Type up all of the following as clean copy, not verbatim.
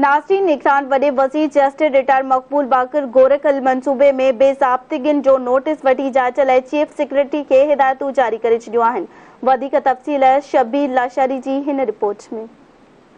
ناظرين نگران وڏي وزير جسٽس رٽائرڊ مقبول باقر گورک هل منصوبي ۾ بي ضابطگين جو نوٽيس وٺي جاچ لاء چيف سيڪريٽري کي هدايتون جاري ڪري ڇڏيون آهن. وڌيڪ تفصيل شبير لاشاري جي هن رپورٽ ۾.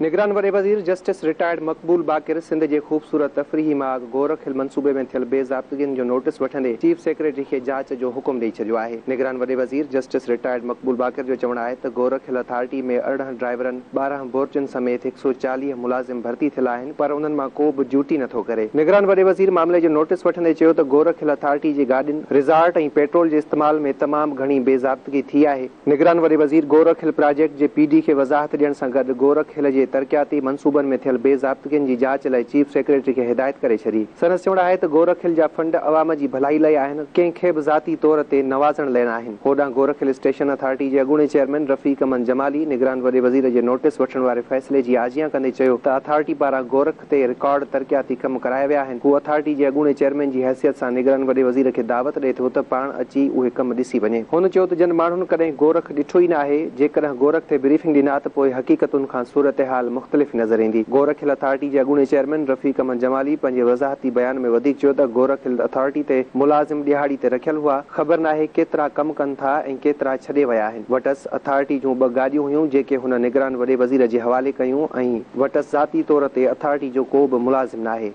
نگران وڏي وزير جسٽس رٽائرڊ مقبول باقر سنڌ جي خوبصورت تفريحي ماڳ گورک هل منصوبي ۾ ٿيل بي ضابطگين جو نوٽيس وٺندي چيف سيڪريٽري کي جاچ جو حڪم ڏئي ڇڏيو آهي. نگران وڏي وزير جسٽس رٽائرڊ مقبول باقر جو چوڻ آهي ته گورک هل اٿارٽي ۾ 18 ڊرائيورن، 12 بورچين سميت 140 ملازم ڀرتي ٿيل آهن پر انهن مان ڪو به ڊيوٽي نٿو ڪري. نگران وڏي وزير معاملي جو نوٽيس وٺندي چيو ته گورک هل اٿارٽي جي گاڏين، ريزارٽ ۽ پيٽرول جي استعمال ۾ تمام گهڻي بي ضابطگي ٿي آهي. نگران وڏي وزير گورک هل پراجيڪٽ جي پي ڊي کي وضاحت ڏيڻ سان گڏ گورک هل جي ترقياتي منصوبن ۾ ٿيل بي ضابطگين جي جاچ لاء چيف سيڪريٽري کي هدايت ڪري ڇڏي. سندس چوڻ آهي ته گورک هل جا فنڊ عوام جي ڀلائي لاء آهن، ڪنهن کي به ذاتي طور تي نوازڻ لاء ناهن. هوڏانهن گورک هل اسٽيشن اٿارٽي جي اڳوڻي چيئرمين رفيق احمد جمالي نگران وڏي وزير جي نوٽيس وٺڻ واري فيصلي جي آجيان ڪندي چيو ته اٿارٽي پاران گورک تي رڪارڊ ترقياتي ڪم ڪرايا ويا آهن، هو اٿارٽي جي اڳوڻي چيئرمين جي حيثيت سان نگران وڏي وزير کي دعوت ڏئي ٿو ته پاڻ اچي اهي ڪم ڏسي وڃي. هن چيو ته جن ماڻهن ڪڏهن گورک ڏٺو ئي ناهي، جيڪڏهن گورک تي بريفنگ ڏنا ته پوء حقيقتن کان صورتحال مختلف نظر ايندي. گورک هل اٿارٽي جي اڳوڻي چيئرمين رفيق احمد جمالي پنهنجي وضاحتي بيان ۾ وڌيڪ چيو ته گورک هل اٿارٽي تي ملازم ڏهاڙي تي رکيل هئا، خبر ناهي ڪيترا ڪم ڪن ٿا ۽ ڪيترا ڇڏي ويا آهن. وٽس اٿارٽي جون ٻه گاڏيون هيون جيڪي هن نگران وڏي وزير جي حوالي ڪيون ۽ وٽس ذاتي طور تي اٿارٽي جو ڪو به ملازم ناهي.